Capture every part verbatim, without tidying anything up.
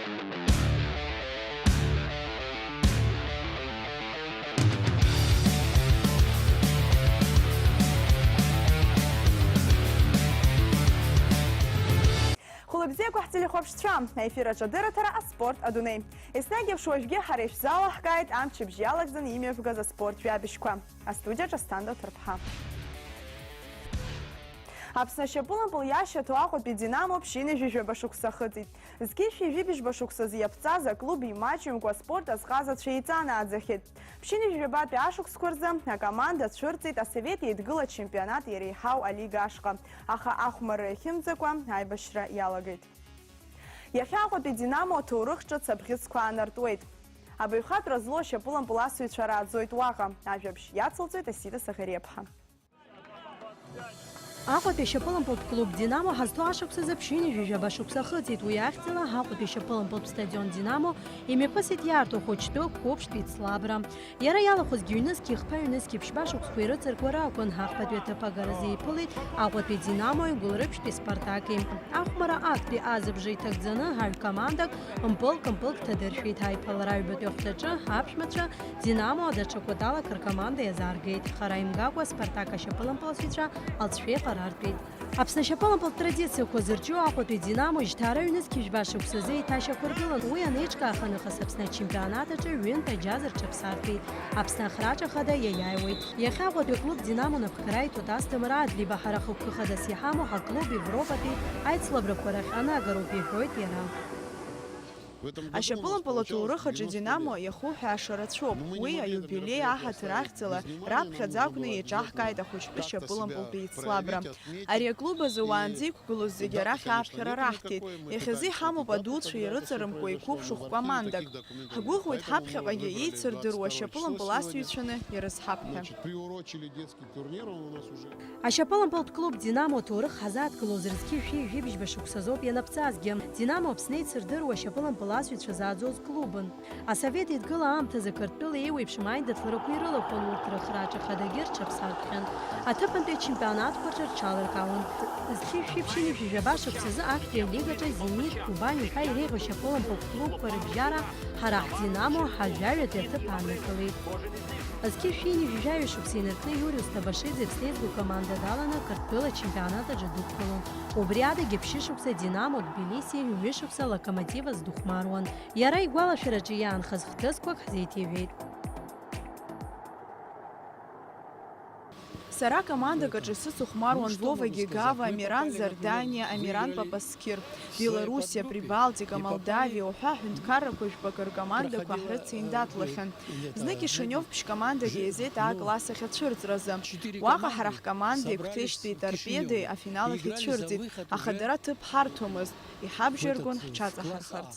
Хәылбзиақәа ҳтелехәаԥшцәа, аефир аҿы адырраҭара «Аспорт адунеи». Еснагь еиԥш уажәгьы ҳара ишәзалаҳкааит амчыбжь иалагӡаны имҩаԥгаз аспорт жәабжьқәа. Астудиаҿы Асҭанда Ҭарԥҳа. Аԥсны ашьапылампыл иашьаҭоу Аҟәатәи Динамо ԥшьынҩажәи жәаба шықәса ахыҵит. Зқьи жәибжьба шықәсазы иаԥҵаз аклуб имаҷымкәа аспорт азҟазацәа еиҵанааӡахьеит. Ԥшьынҩажәи жәабатәи ашықәсқәа рзы акоманда цәырҵит Асовет Еидгыла ачемпионат иреиҳау алига ашҟа, аха ахәмарра иахьымӡакәа аибашьра иалагеит. Иахьа Аҟәатәи Динамо аҭоурых ҿыц абӷьыцқәа аанартуеит. Абаҩхатәра злоу ашьапылампыл асыҩцәа рааӡоит уаҟа. Ажәабжь иацылҵоит Асида Саӷариаԥҳа. Аҟәатәи ашьапылампылтә клуб Динамо ҳазҭоу ашықәсазы ԥшьынҩажәи жәаба шықәса ахыҵит, уи ахьӡала Аҟәатәи ашьапылампылтә стадион Динамо имҩаԥысит иарҭо хәыҷтәы қәыԥштә еицлабра. Иара иалахәызгьы ҩнызқьи хԥа ҩнызқьи ԥшьба шықәсқәа ирыҵаркуа ракәын, ҳахԥатәи аҭыԥ агаразы иԥылеит Аҟәатәи Динамо игәылрыԥшьтәи Спартаки. Ахәмарра актәи азыбжа иҭагӡаны ҳаҩ командак мпылк-мпылк ҭадыршәит, ҳаиԥылара аҩбатәи ахәҭаҿы ҳаԥшәмацәа Динамо даҽа кәаталак ркоманда иазааргеит. Хара имгакәа Спартак ашьапылампыласыҩцәа алҵшәеиҟара артәеит. Аԥсны ашьапылампылтә традициақәа зырҿио Аҟәатәи Динамо жьҭаара ҩнызқьи жәба шықәсазы еиҭашьақәыргылан. Уи анеиҿкааха нахыс Аԥсны ачемпионат аҿы ҩынтә аџьаз рҽаԥсартәеит. Аԥсны ахраҿа хада иаиааиуеит. Иахьа Аҟәатәи аклуб Динамо напхгара иҭоит Асҭамыр Адлиба, ҳара хықәкы хадас иҳамоу ҳаклуб Европатәи аицлабрақәа рахь анагароуп, иҳәоит иара. Ашьапылампыл аҭоурых аҿы Динамо иахуҳәааша рацәоуп. Уи аиубилеи аҳаҭыр ахьӡала раԥхьаӡа акәны еиҿаҳкааит ахәыҷтәы шьапылампылтәи еицлабра. Ари аклуб азы уаанӡа иқәгылоз зегьы арахь ааԥхьара раҳҭеит. Иахьазы иҳамоуп адуцәа ирыҵарымкуа иқәыԥшу хә-командак. Ҳгәыӷуеит ҳаԥхьаҟагьы еицырдыруа ашьапылампыл асыҩцәаны ирызҳап ҳәа. Ашьапылампылтә клуб Динамо аҭоурых ҳазааҭгылоз рзқьи жәшәи жәибжьба шықәсазоуп ианаԥҵазгьы. Динамо Аԥсны еицырдыруа ашьапылампыл асыҩцәа зааӡоз клубын. Асовет Еидгыла аамҭазы Қырҭтәыла еиуеиԥшым аиндаҭларақәа ирылахәын, урҭ рыхраҿа хадагьы рҽаԥсаххьан. Аҭыԥантәи ачемпионатқәа рҿы рҽаларкаауан. Зқьи жәшәи ԥшьынҩажәи жәаба шықәсазы актәи алигаҿы Зенит, Кубани ҳәа иреиӷьу ашьапылампылтә клубқәа рыбжьара ҳара ҳдинамо ҳажәаҩатәи аҭыԥ ааннакылеит. Зқьи жәшәи ҩынҩажәи жәаҩа шықәса инаркны Иуриус Табашиӡе Аԥсны еизгоу команда даланы Қырҭтәыла ачемпионат аҿы дықәгылон. Убри адагьы ԥшьышықәса Динамо Тбилиси, ҩышықәса Локомотив азы дыхәмаруан. Иара игәалашәараҿы иаанхаз хҭысқәак ҳзеиҭеиҳәеит. Сара командак аҿы сыцыхәмаруан Вова Гигава, Амиран Зардани, Амиран Папаскир. Белоруссиа, Прибалтика, Молдавиа уҳәа аҳәынҭқаррақәа жәпакы ркомандақәа ҳрыцеиндаҭлахьан. Знык Ишинев ԥшь-командак еизеит А-класс ахь ацәырҵразы. Уаҟа ҳара ҳкомандеи Қәҭешьтәи Торпедои афинал ахь ицәырҵит, аха дара ҭыԥ ҳарҭомызт, иҳабжьаргон ҳҽаҵаҳархарц.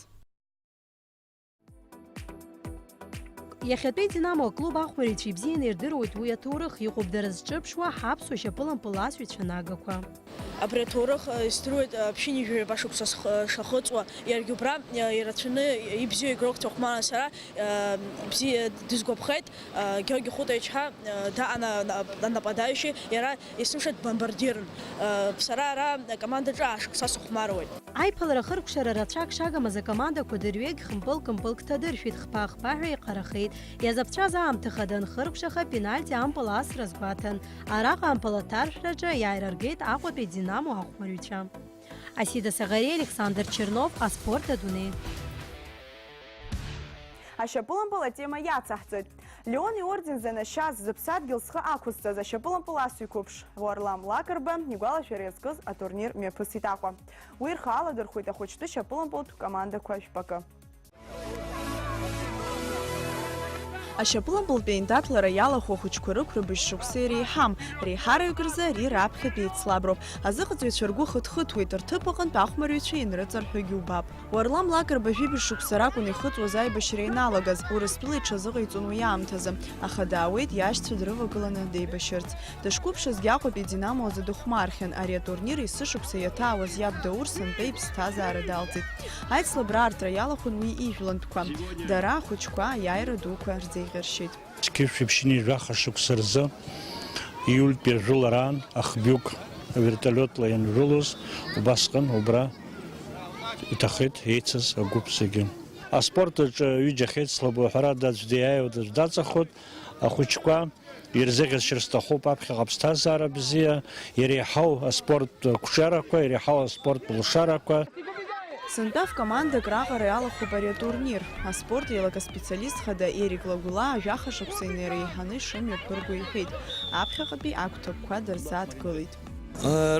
Иахьатәи Динамо аклуб ахәмарыҩцәа ибзианы ирдыруеит уи аҭоурых, иҟоуп дара зҿыԥшуа ҳаԥсуа шьапылампыласҩцәа нагақәа. Абри аҭоурых, э, издыруеит, э, ԥшьынҩажәи жәаба шықәса сх-, шахыҵуа, иаргьы убра, э, ирацәаны ибзиоу игрокцәа хәмаран сара, э, ибзи-, дысгәаԥхеит, э, Георги Хәытаич ҳәа, э, да-, ана-, на-, нападающий, иара есымша дбомбардирын. Э, сара ара акомандаҿы аа шықәса сыхәмаруеит. Аиԥылара хыркәшара рацәак шагамыз акомандақәа дырҩегь хымпылк-мпылк ҭадыршәит, хԥа-хԥа ҳәа еиҟарахеит. Иазаԥҵәаз аамҭа хада анхыркәшаха, пенальти ампыл асра азгәаҭан. Араҟа ампыл аҭаршәраҿы аиааира ргеит Аҟәатәи Динамо ахәмарҩцәа. Асида Саӷариа, Александр Чернов, Аспорт адунеи. Ашьапылампыл атема иацаҳҵоит. Леон иорден занашьаз, зыԥсадгьыл зхы ақәызҵаз ашьапылампыл асыҩ қәыԥш Уарлам Лакрба игәалашәара иазкыз атурнир мҩаԥысит Аҟәа. Уи рхы аладырхәит ахәыҷтәы шьапылампылтә командақәа жәпакы. Ашьапылампылтәи аиндаҭлара иалахәу ахәыҷқәа рықәрабжь шықәса иреиҳам, реиҳараҩык рзы ари раԥхьатәи еицлаброуп. Азыҟаҵаҩцәа ргәы хыҭхыҭуеит, рҭыԥ аҟынтә ахәмарҩцәа ианрыҵарҳәогьы убап. Уарлам Лакрба жәибжь шықәса ракәын ихыҵуаз аибашьра ианалагаз, Урыстәыла иҽазыҟаиҵон уи аамҭазы, аха даауеит иашьцәа дрывагыланы деибашьырц. Дышқәыԥшызгьы Аҟәатәи Динамо азы дыхәмархьан, ари атурнир есышықәса иаҭаауаз иаб Даур Санпеи иԥсҭазаара далҵит. Аицлабра аартра иалахәын уи ижәлантәқәа. Дара, ахәыҷқәа, аиааира дуқәа рзеиӷьаршьеит. Зқьи жәшәи ԥшьынҩажәи жәаха шықәса рзы, ииультәи ажәылараан, ахбҩык авертолиотла ианжәылоз, убасҟан убра Иҭахеит еицыз агәыԥ зегьы. Аспорт аҿы ҩыџьа ахьеицлабо, ҳәарада, аӡә диааиуеит, аӡә даҵахоит. Ахәыҷқәа ирзыӷьасшьар сҭахуп аԥхьаҟа аԥсҭазаара бзиа, иреиҳау аспорттә қәҿиарақәа, иреиҳау аспорттә лшарақәа. Сынтәа ф-командак раҟара иалахәуп ари атурнир. Аспорт еилак аспециалист хада Ерик Лагәла ажәаха шықәса инеиреиҳаны ишымҩаԥырго иҳәеит. Аԥхьаҟатәи агәҭакқәа дырзааҭгылеит.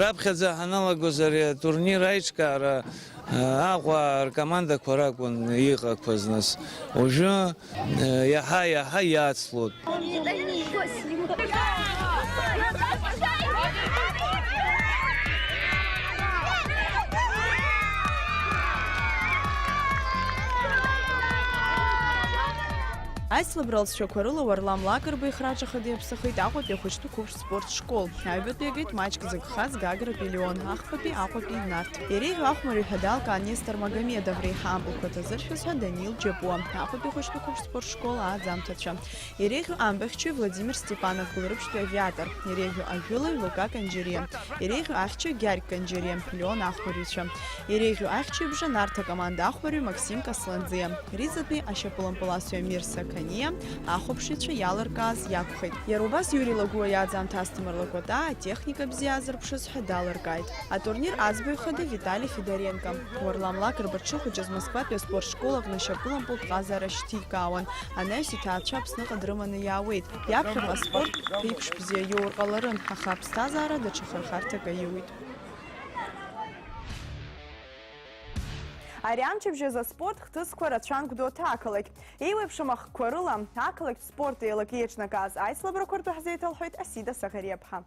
Раԥхьаӡа ҳаналагоз ари атурнир аиҿкаара, Аҟәа ркомандақәа ракәын иҟақәаз, нас уажәы, э, иаҳа-иаҳа иацлоит. Аицлабра алҵшәақәа рыла Уарлам Лакрба ихраҿ ахада иаԥсахеит Аҟәатәи ахәыҷтәы қәыԥш спорт школ. Аҩбатәи игеит маҷк зыгхаз Гагратәи Леон, ахԥатәи Аҟәатәи Нарҭ. Иреиӷьу ахәмарҩ ҳәа далкаан Нестор Магомедов, реиҳа ампылқәа ҭазыршәыз ҳәа Данил Џьапуа, Аҟәатәи ахәыҷтәы қәыԥш спорт школ ааӡамҭацәа. Иреиӷьу амбахьчаҩ Владимир Степанов, Гәылрыԥшьтәи авиатор. Иреиӷьу ажәылаҩ Лука Канџьариа. Иреиӷьу ахьчаҩ Гьаргь Канџьариа, Леон ахәмарҩцәа. Иреиӷьу ахьчаҩ бжа Нарҭ акоманда ахәмарҩы Максим Касланӡиа. Риҵатәи ашьапылампыласҩы Амир Сақаниа, ахәаԥшыҩцәа иалыркааз иакәхеит. Иара убас Иури Лагәуа иааӡамҭа Асҭамыр Лакәатаа атехника бзиа азырԥшыз ҳәа далыркааит. Атурнир аӡбаҩ хада Витали Федоренко. Уарлам Лакрба дшыхәыҷыз Москватәи аспорт школ аҟны шьапылампылтә ҟазара шьҭикаауан. Анаҩс иҭаацәа Аԥсныҟа дрыманы иаауеит. Иаԥхьаҟа аспорт ԥеиԥш бзиа иоур ҟаларын, аха аԥсҭазаара даҽа хырхарҭак аиуит. Ари амчыбжь азы аспорт хҭысқәа рацәан Гәдоуҭа ақалақь. Еиуеиԥшым ахкқәа рыла, ақалақьтә спорт еилак еиҿнакааз аицлабрақәа ртәы ҳзеиҭалҳәоит Асида Саӷариаԥҳа.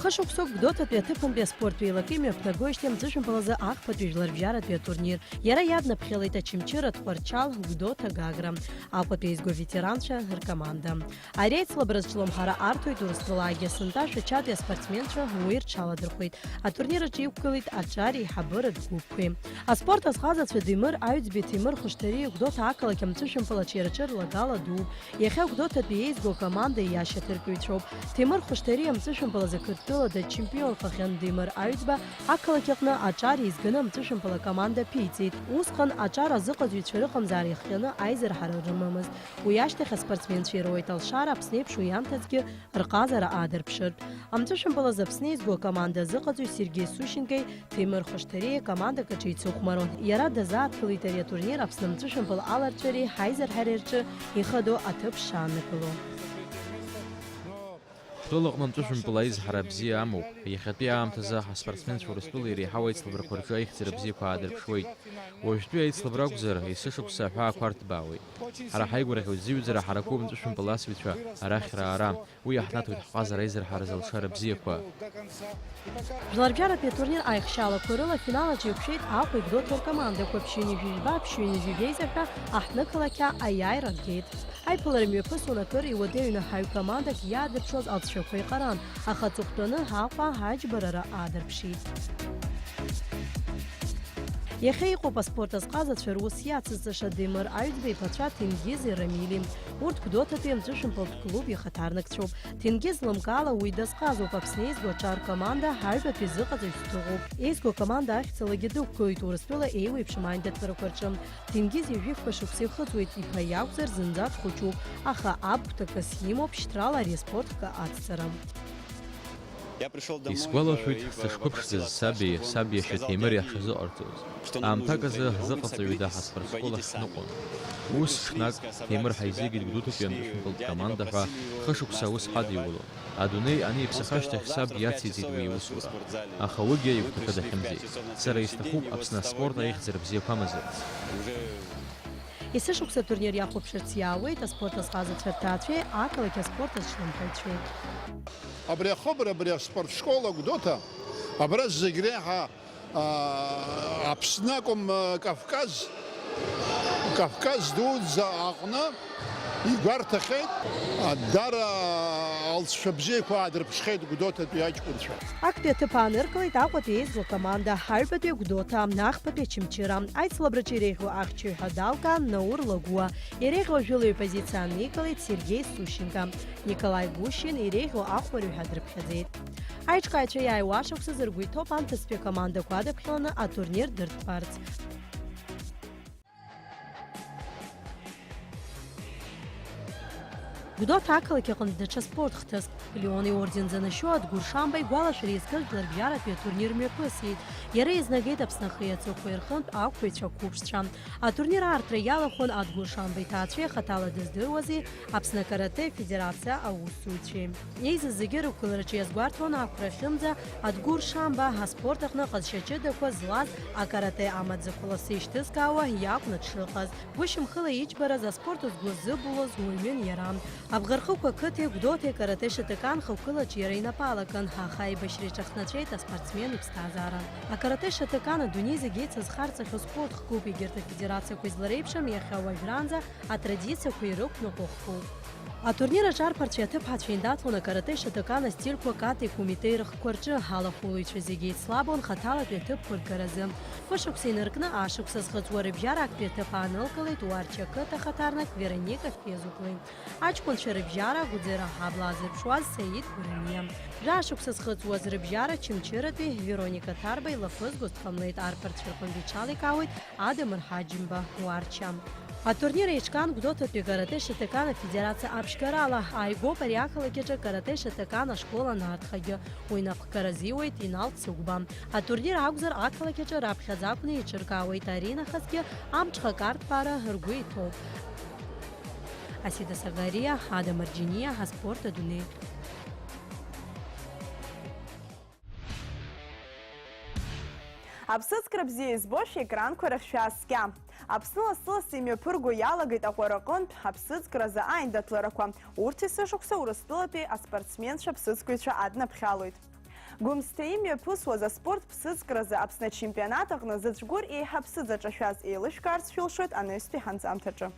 Хышықәсоуп Гәдоуҭатәи аҭыԥантәи аспорттә еилак имҩаԥнагоижьҭеи амҵәышәымпыл азы ахԥатәи жәларбжьаратәи атурнир. Иара иаднаԥхьалеит Очамчыра, Тҟәарчал, Гәдоуҭа, Гагра, Аҟәатәи еизго аветеранцәа ркоманда. Ари аицлабра зҿлымҳара арҭоит Урыстәылаагьы, сынтәа Шәачатәи аспортсменцәа уи рҽаладырхәеит. Атурнир аҿы иқәгылеит аҿар еиҳабыратә гәыԥқәеи. Аспорт азҟазацәа Ҭемыр Аҩӡбеи Ҭемыр Хәышҭариеи Гәдоуҭа ақалақь амҵәышәымпыл аҿиараҿы рлагала дууп. Иахьа Гәдоуҭатәи еизго акоманда иашьаҭыркыҩцәоуп. Ҭемыр Хәышҭариа амҵәышәымпыл азы Қырҭтәылада дчемпионхахьан, Ҭемыр Аҩӡба ақалақь аҟны аҿар еизганы амҵәышәымпыл акоманда ԥиҵеит. Усҟан аҿар азыҟаҵаҩцәа рыҟамзаара иахҟьаны аизырҳара рымамызт. Уи ашьҭахь аспортсменцәа ироуеит алшара Аԥсны еиԥш уи анҭыҵгьы рҟазара аадырԥшыртә. Амҵәышәымпыл азы Аԥсны еизго акоманда азыҟаҵаҩ Сергеи Сущенкои Ҭемыр Хәышҭариеи командак аҿы еицыхәмаруан. Иара дазааҭгылеит ари атурнир Аԥсны амҵәышәымпыл аларҵәареи ҳаизырҳареи рҿы ихадоу аҭыԥ шааннакыло. Ҳтәылаҟны амҵәышәымпыл аизҳара бзиа амоуп. Иахьатәи аамҭазы ҳаспортсменцәа Урыстәыла иреиҳау аицлабрақәа рҿы аихьӡара бзиақәа аадырԥшуеит. Уажәтәи аицлабра акәзар, есышықәса аҳәаақәа арҭбаауеит. Ҳара ҳаигәырӷьоит зыҩӡара ҳараку амҵәышәымпыл асыҩцәа арахь раара. Уи иаҳнаҭоит ҳҟазара аизырҳаразы алшара бзиақәа. Жәларбжьаратәи атурнир аихшьаалақәа рыла афинал аҿы еиқәшәеит Аҟәеи Гәдоуҭеи ркомандақәа, ԥшьҩынҩажәи жәба, ԥшьҩынҩажәи жәеиза ҳәа аҳҭнықалақь аиааира ргеит. Аиԥылара мҩаԥысуан акыр иуадаҩны ҳаҩ командак иаадырԥшуаз алҵшәақәа еиҟаран, аха аҵыхәтәаны Аҟәа аџьбарара аадырԥшит. Иахьа иҟоуп аспорт азҟазацәа рус иацызҵаша Ҭемыр Аҩӡба иԥацәа Ҭенгизи Рамили. Урҭ Гәдоуҭатәи амҵәышәымпылтә клуб ихаҭарнакцәоуп. Ҭенгиз лымкаала уи дазҟазоуп, Аԥсны еизго аҿар команда ҳаҩбатәи зыҟаҵаҩ дҭыҟоуп. Еизго акоманда ахьӡалагьы дықәгылеит Урыстәыла еиуеиԥшым аиндаҭларақәа рҿы. Ҭенгиз ҩажәи хԥа шықәса ихыҵуеит, иԥа иакәзар зынӡа дхәыҷуп, аха аб гәҭакыс имоуп шьҭрала ари аспорт хкы ацҵара. Исгәалашәоит, сышқәыԥшӡаз саби, саб иашьа Ҭемыри ҳшазыҟарҵоз. Аамҭак азы ҳзыҟаҵаҩыда ҳаспортшкол ахь ҳныҟәон. Ус ҽнак Ҭемыр ҳаизигеит Гәдоуҭатәи амҵәышәымпылтә команда ҳәа хышықәса аус ҳадиулон. Адунеи аниԥсах ашьҭахь саб иациҵеит уи иусура. Аха уигьы игәҭакы дахьымӡеит. Сара исҭахуп Аԥсны аспорт аихьӡара бзиақәа амазарц. Есышықәса атурнир иахәаԥшырц иаауеит аспорт азҟазацәа рҭаацәеи ақалақь аспорт азҿлымҳаҩцәеи. Абри ахыбра, абри аспорт школа Гәдоуҭа, абра зегь реиҳа, аа, Аԥсны акәым, Кавказ, Кавказ дуӡӡа аҟны игәарҭахьеит. Дара алҵшәа бзиақәа аадырԥшхеит Гәдоуҭатәи аҷкәынцәа. Актәи аҭыԥ ааныркылеит Аҟәатәи еизго акоманда, аҩбатәи Гәдоуҭа, ахԥатәи Очамчыра. Аицлабраҿы иреиӷьу ахьчаҩ ҳәа далкаан Наур Лагәуа. Иреиӷьу ажәылаҩ ипозициа аникылеит Сергеи Сущенко. Николаи Гущин иреиӷьу ахәмарҩ ҳәа дрыԥхьаӡеит. Аиҿкааҩцәа иааиуа ашықәсазы ргәы иҭоуп анҭыҵтәи акомандақәа адыԥхьаланы атурнир дырҭбаарц. Гәдоуҭа ақалақь аҟынтә даҽа спорт хҭыск, Леон иорден занашьоу Адгәыр Шамба игәалашәара иазкыз жәларбжьаратәи атурнир мҩаԥысит. Иара изнагеит Аԥсны ахи аҵыхәеи рҟынтә ақәԥаҩцәа қәыԥшцәа. Атурнир аартра иалахәын Адгәыр Шамба иҭаацәеи хаҭала дыздыруази Аԥсны акарате афедерациа аусзуҩцәеи. Еизаз зегьы рықәгылараҿы иазгәарҭон ақәра ахьынӡа Адгәыр Шамба аспорт аҟны аҟазшьа ҷыдақәа злаз, акарате амаӡақәа лассы ишьҭызкаауа иакәны дшыҟаз. Гәышьамхыла иџьбараз, аспорт згәы ззыбылуаз уаҩын иара. Абӷархықә ақыҭеи Гәдоуҭеи акарате Шотокан хықәкылаҿ иара инапы алакын, аха аибашьра иҿахнаҵәеит аспортсмен иԥсҭазаара. Акарате Шотокан адунеи зегьы еицызхарҵахьоу спорт хкуп, егьырҭ афедерациақәа излареиԥшым, иахьа уажәраанӡа атрадициақәа ирықәныҟәо хкуп. Атурнир аҿы арԥарцәеи аҭыԥҳацәеи еиндаҭлон акарате Шотокан астильқәа Катеи Кумитеи рыхқәа рҿы. Алахәылаҩцәа зегьы еицлабон хаҭалатәи аҭыԥқәа ргаразы. Хәышықәса инаркны ашықәс азхыҵуа рыбжьара актәи аҭыԥ аанылкылеит Уарча ақыҭа ахаҭарнак Вероника Фезуглеи. Аҷкәынцәа рыбжьара Гәӡера аҳабла аазырԥшуаз Саид Гәырниа. Жәашықәса зхыҵуаз рыбжьара Чымчыратәи Вероника Ҭарба илафызгоз дҟамлеит, арԥарцәа рҟынтә иҽаликаауеит Адамыр Ҳаџьымба, Уарча. Атурнир еиҿкаан Гәдоуҭатәи акарате Шотокан афедерациа аԥшьгарала. Ааигәоуп ари ақалақь аҿы акарате Шотокан ашкол анарҭхагьы. Уи напхгара азиуеит Инал Цыгәба. Атурнир акәзар, ақалақь аҿы раԥхьаӡа акәны еиҿыркаауеит, аринахысгьы амҽхак арҭбаара ргәы иҭоуп. Асида Сагариа, Ада Марџьиниа, аспорт адунеи. Аԥсыӡкра бзиа избошәа екранқәа рахь шәааскьа. Аԥсны лассы-лассы имҩаԥырго иалагеит аҟәараҟынтә аԥсыӡкразы аиндаҭларақәа. Урҭ есышықәса Урыстәылатәи аспортсменцәа аԥсыӡкыҩцәа аднаԥхьалоит. Гәымсҭа имҩаԥысуаз аспорт ԥсыӡкразы Аԥсны ачемпионат аҟны зыцәгәыр еиҳа аԥсыӡ аҿашәаз еилышәкаарц шәылшоит анаҩстәи ҳанҵамҭаҿы.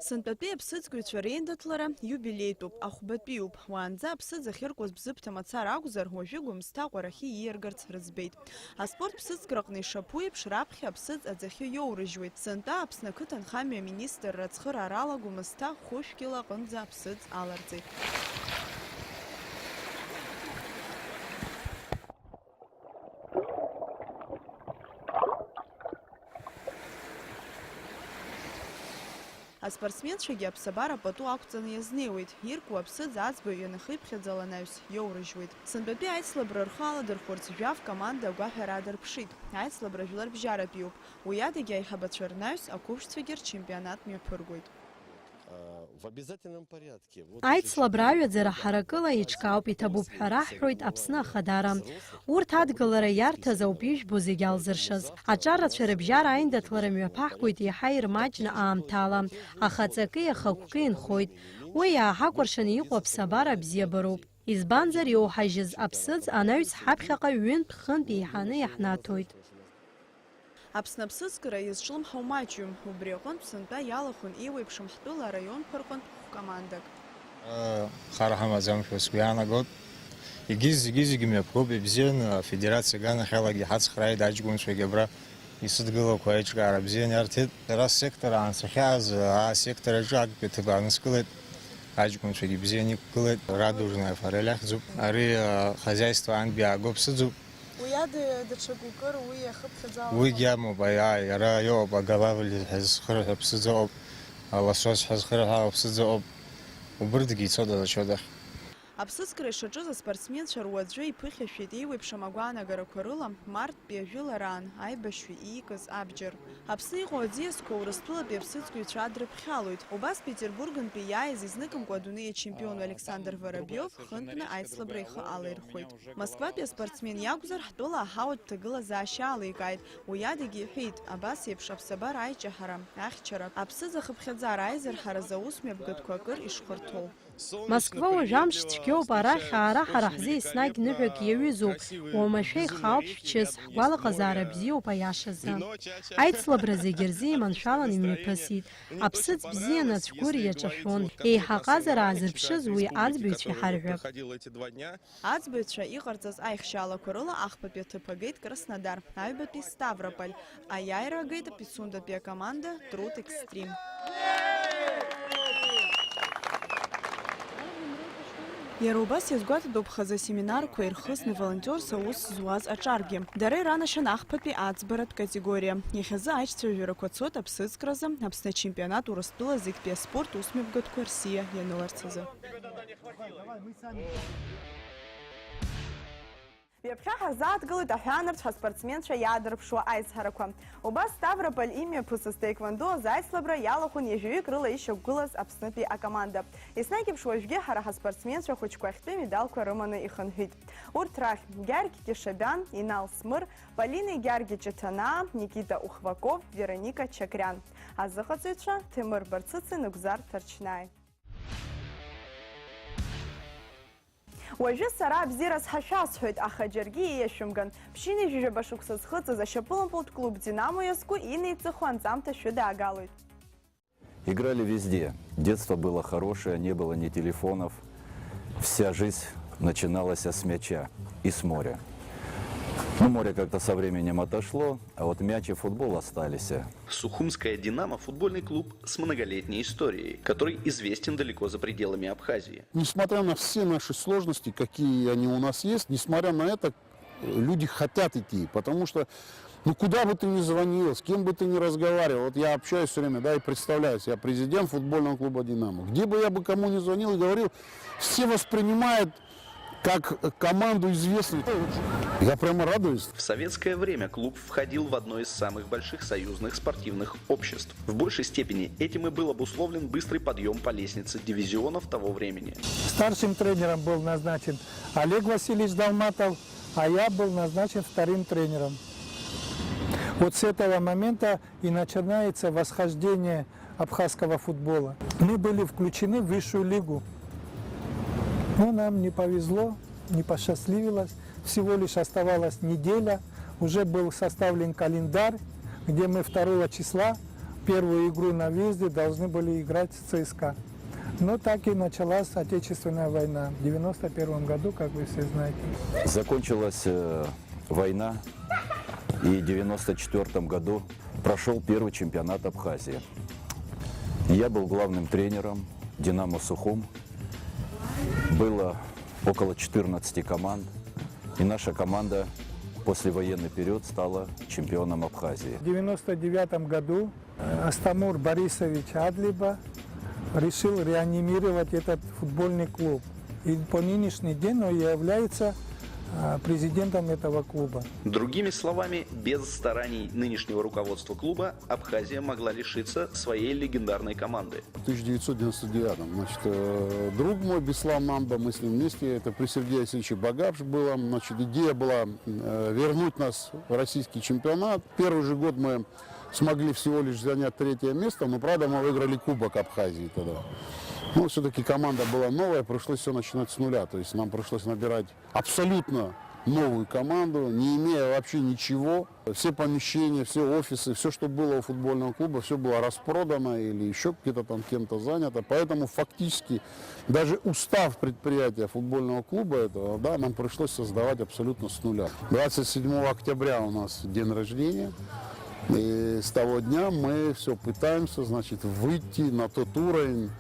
Сынтәатәи аԥсыӡкыҩцәа реиндаҭлара иубилеитәуп, ахәбатәиуп. Уаанӡа аԥсыӡ ахьыркуаз Бзыԥҭа мацара акәзар, уажәы Гәымсҭа аҟәарахьы ииаргарц рыӡбеит. Аспорт ԥсыӡкраҟны ишаԥу еиԥш, раԥхьа аԥсыӡ аӡахьы иоурыжьуеит. Сынтәа Аԥсны ақыҭанхамҩа аминистрра ацхыраарала Гәымсҭа хәышәкьыла аҟынӡа аԥсыӡ аларҵеит. Аспортсменцәагьы аԥсабара пату ақәҵаны иазнеиуеит, иркуа аԥсыӡ аӡбаҩ ианахиԥхьаӡала анаҩс иоурыжьуеит. Сынтәатәи аицлабра рхы аладырхәырц жәаф команда агәаҳәара аадырԥшит. Аицлабра жәларбжьаратәиуп. Уи адагьы аиҳабацәа рнаҩс ақәыԥшцәагьы рчемпионат мҩаԥыргоит. В обязательном порядке. Аицлабра аҩаӡара ҳаракыла еиҿкаауп, иҭабуп ҳәа раҳҳәоит Аԥсны Ахадара. Урҭ адгылара иарҭаз ауп ижәбо зегь алзыршаз. Аҿарацәа рыбжьара аиндаҭлара мҩаԥаҳгоит еиҳа ирмаҷны аамҭала, аха аҵаки ахықәки инхоит. Уи иааҳакәыршаны иҟоу аԥсабара абзиабароуп. Избанзар, иоуҳажьыз аԥсыӡ анаҩс ҳаԥхьаҟа ҩынтә-хынтә еиҳаны иаҳнаҭоит. Аԥсны аԥсыӡкра иазҿлымҳау маҷҩым, убри аҟынтә сынтәа иалахәын еиуеиԥшым ҳтәыла араионқәа рҟынтә хә-командак. Хара ҳамаӡамшәа сгәы иаанагоит. Егьи зегьы-зегьы мҩаԥгоуп, ибзиан, афедерациа аганахьалагьы ҳацхрааит аҷкәынцәагьы абра исыдгылақәа аиҿкаара бзиан иарҭеит. Сара сектор аан сахьааз, аа, асектор аҿы актәи аҭыԥ ааныскылеит. Аҷкәынцәагьы бзиан иқәгылеит, радужная форель ахьӡуп. Ари, а, хозяйство антәи аагоуп сыӡуп. Уи ада даҽакы укыр, уи иахыԥхьаӡалахо. Уигьы амоуп, аиааи, иара иоуп, агалавль ҳәа зхырҳәа ԥсыӡ ыҟоуп, алосось ҳәа зхырҳәаауа ԥсыӡ ыҟоуп, убырҭгьы ицоит ачодахь. Аԥсыӡкра ишаҿыз аспортсменцәа руаӡәы иԥыхьашәеит еиуеиԥшым агәаанагарақәа рыла марттәи ажәылараан аибашьҩы иикыз абџьар. Аԥсны иҟоу аӡиасқәа Урыстәылатәи аԥсыӡкыҩцәа адрыԥхьалоит. Убас Петербургнтәи иааиз изныкымкәа адунеи ачемпион Александр Воробиов хынтәны аицлабра ихы алаирхәеит. Москватәи аспортсмен иакәзар, ҳтәыла аҳауатә ҭагылазаашьа аликааит. Уи адагьы иҳәеит, абас еиԥш аԥсабара аиҷаҳара, ахьчара, аԥсыӡ ахыԥхьаӡара аизырҳаразы аус мҩаԥгатәқәа акыр ишхәарҭоу. Москва уажә амш цәгьоуп, арахь аара ҳара ҳзы еснагь ныҳәак иаҩызоуп, уамашәа ихаауп шәчыс, ҳгәалаҟазаара бзиоуп аиашазы. Аицлабра зегьы рзы иманшәалан имҩаԥысит. Аԥсыӡ бзианы ацәгәыр иаҿашәон. Еиҳа ҟазара аазырԥшыз уи аӡбаҩцәа иҳарҳәап. Аӡбаҩцәа иҟарҵаз аихшьаалақәа рыла ахԥатәи аҭыԥ агеит Краснодар, аҩбатәи Ставрополь, аиааира агеит Пицундатәи акоманда Труд Экстрим. Иара убас иазгәаҭатәуп хазы асеминарқәа ирхысны волонтерс аус зуаз аҿаргьы. Дара иранашьан ахԥатәи аӡбаратә категориа. Иахьазы аицәажәарақәа цоит аԥсыӡкразы, Аԥсны ачемпионат Урыстәыла зегьтәи аспорт усмҩаԥгатәқәа рсиа ианыларц азы. Ҩаԥхьа ҳазааҭгылоит аҳәаанырцә ҳаспортсменцәа иаадырԥшуа аизҳарақәа. Убас Ставрополь имҩаԥысыз таеквондо азы аицлабра иалахәын ҩажәаҩык рыла ишьақәгылаз Аԥснытәи акоманда. Еснагь еиԥш уажәгьы ҳара ҳаспортсменцәа хәыҷқәа ахьтәы медалқәа рыманы ихынҳәит. Урҭ рахь Гьаргь Кьышабиан, Инал Смыр, Полина Гьаргь Ҷыҭанаа, Никита Ухваков, Вероника Чакриан. Азыҟаҵаҩцәа Ҭемыр Барцыци Нугзар Ҭарчнаи. Уажәы сара абзиараз ҳәа шәасҳәоит, аха џьаргьы ииашәымган. Ԥшьынҩажәижәаба шықәса зхыҵыз ашьапылампылтә клуб Динамо иазку инеиҵыху анҵамҭа шәыдаагалоит. Играли везде. Детство было хорошее, не было ни телефонов. Вся жизнь начиналась с мяча и с моря. Ну, море как-то со временем отошло, а вот мяч и футбол остались. Сухумская «Динамо» — футбольный клуб с многолетней историей, который известен далеко за пределами Абхазии. Несмотря на все наши сложности, какие они у нас есть, несмотря на это, люди хотят идти, потому что, ну, куда бы ты ни звонил, с кем бы ты ни разговаривал, вот я общаюсь все время, да, и представляюсь, я президент футбольного клуба «Динамо». Где бы я бы кому ни звонил и говорил, все воспринимают как команду известную. Я прямо радуюсь. В советское время клуб входил в одно из самых больших союзных спортивных обществ. В большей степени этим и был обусловлен быстрый подъем по лестнице дивизионов того времени. Старшим тренером был назначен Олег Васильевич Долматов, а я был назначен вторым тренером. Вот с этого момента и начинается восхождение абхазского футбола. Мы были включены в высшую лигу, но нам не повезло, не посчастливилось. Всего лишь оставалась неделя, уже был составлен календарь, где мы второго числа первую игру на выезде должны были играть с ЦСКА. Но так и началась Отечественная война в девяносто первом году, как вы все знаете. Закончилась, э, война, и в девяносто четвёртом году прошёл первый чемпионат Абхазии. Я был главным тренером «Динамо Сухум». Было около четырнадцати команд, и наша команда в послевоенный период стала чемпионом Абхазии. В девяносто девятом году, э, Астамур Борисович Адлиба решил реанимировать этот футбольный клуб. И по нынешний день он является, э, президентом этого клуба. Другими словами, без стараний нынешнего руководства клуба Абхазия могла лишиться своей легендарной команды. В тысяча девятьсот девяносто девятом, значит, э, друг мой Беслан Мамба, мы с ним вместе, это при Сергее Васильевиче Багапш было, значит, идея была, э, вернуть нас в российский чемпионат. Первый же год мы смогли всего лишь занять третье место, но, правда, мы выиграли Кубок Абхазии тогда. Но все-таки команда была новая, пришлось все начинать с нуля, то есть нам пришлось набирать абсолютно новую команду, не имея вообще ничего. Все помещения, все офисы, все, что было у футбольного клуба, все было распродано или еще где-то там кем-то занято. Поэтому фактически даже устав предприятия футбольного клуба этого, да, нам пришлось создавать абсолютно с нуля. Двадцать седьмого октября у нас день рождения. И с того дня мы все пытаемся, значит, выйти на тот уровень,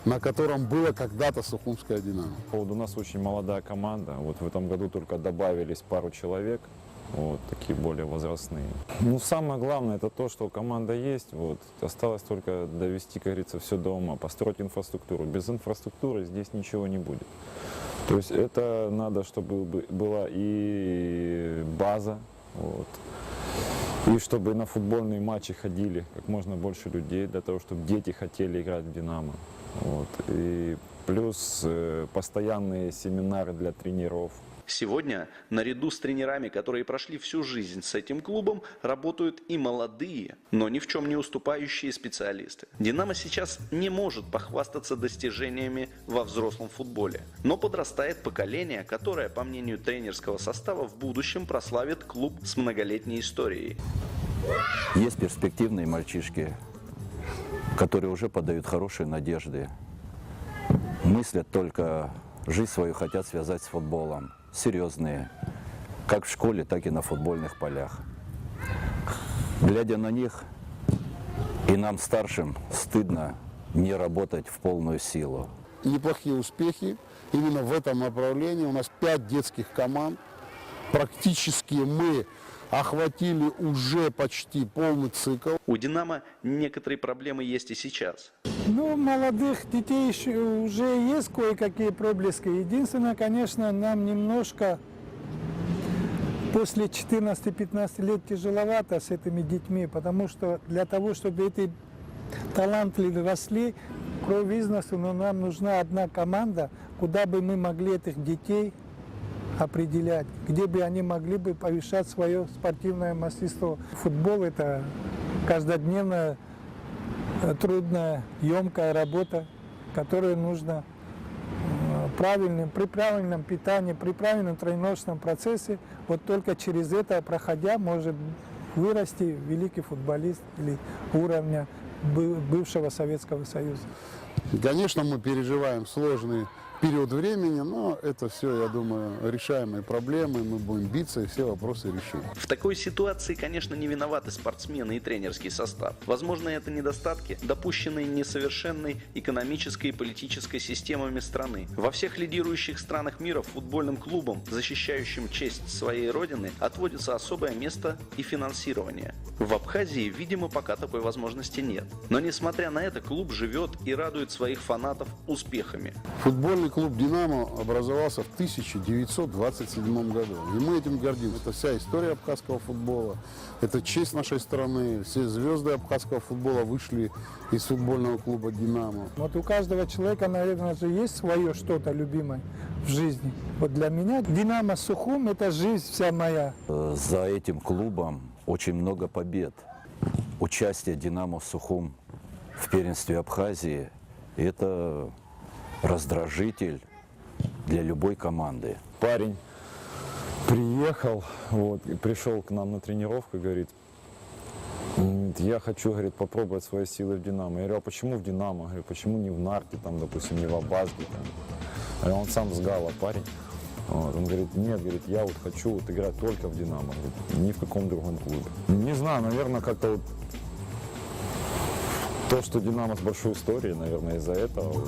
на котором было когда-то Сухумское «Динамо». Вот у нас очень молодая команда. Вот в этом году только добавились пару человек. Вот такие более возрастные. Ну, самое главное, это то, что команда есть. Вот. Осталось только довести, как говорится, все до ума, построить инфраструктуру. Без инфраструктуры здесь ничего не будет. То есть это надо, чтобы бы-, была и база, вот. И чтобы на футбольные матчи ходили как можно больше людей, для того, чтобы дети хотели играть в «Динамо». Вот. И плюс, э, постоянные семинары для тренеров. Сегодня, наряду с тренерами, которые прошли всю жизнь с этим клубом, работают и молодые, но ни в чем не уступающие специалисты. «Динамо» сейчас не может похвастаться достижениями во взрослом футболе, но подрастает поколение, которое, по мнению тренерского состава, в будущем прославит клуб с многолетней историей. Есть перспективные мальчишки, которые уже подают хорошие надежды, мыслят только, жизнь свою хотят связать с футболом. Серьёзные, как в школе, так и на футбольных полях. Глядя на них, и нам, старшим, стыдно не работать в полную силу. Неплохие успехи, Именно в этом направлении у нас пять детских команд. Практически мы охватили уже почти полный цикл. У «Динамо» некоторые проблемы есть и сейчас. Ну, молодых детей ещё уже есть кое-какие проблески. Единственное, конечно, нам немножко после четырнадцати-пятнадцати лет тяжеловато с этими детьми, потому что для того, чтобы эти талантливые росли, кровь из носу, но нам нужна одна команда, куда бы мы могли этих детей определять, где бы они могли бы повышать свое спортивное мастерство. Футбол — это каждодневная э, трудная, емкая работа, которую нужно э, правильным, при правильном питании, при правильном тренировочном процессе, вот только через это, проходя, может вырасти великий футболист или уровня бы- бывшего Советского Союза. Конечно, мы переживаем сложный период времени, но это все, я думаю, решаемые проблемы, мы будем биться и все вопросы решим. В такой ситуации, конечно, не виноваты спортсмены и тренерский состав. Возможно, это недостатки, допущенные несовершенной экономической и политической системами страны. Во всех лидирующих странах мира футбольным клубам, защищающим честь своей родины, отводится особое место и финансирование. В Абхазии, видимо, пока такой возможности нет. Но несмотря на это, клуб живет и радует своих фанатов успехами. Футбольный клуб «Динамо» образовался в тысяча девятьсот двадцать седьмом году, и мы этим гордимся. Это вся история абхазского футбола, это честь нашей страны, все звезды абхазского футбола вышли из футбольного клуба «Динамо». Вот у каждого человека, наверное, же есть свое что-то любимое в жизни. Вот для меня «Динамо Сухум — это жизнь вся моя. За этим клубом очень много побед. Участие «Динамо Сухум» в первенстве Абхазии — это раздражитель для любой команды. Парень приехал, вот, и пришел к нам на тренировку и говорит: «М, я хочу, говорит, попробовать свои силы в «Динамо». Я говорю: «А почему в «Динамо»?» Говорю: «Почему не в «Нарте», там, допустим, не в «Абазге»?» Там? А он сам с Гала парень. Вот, он говорит: «Нет, говорит, я вот хочу вот играть только в «Динамо», говорит, ни в каком другом клубе». Не знаю, наверное, как-то вот то, что «Динамо» с большой историей, наверное, из-за этого.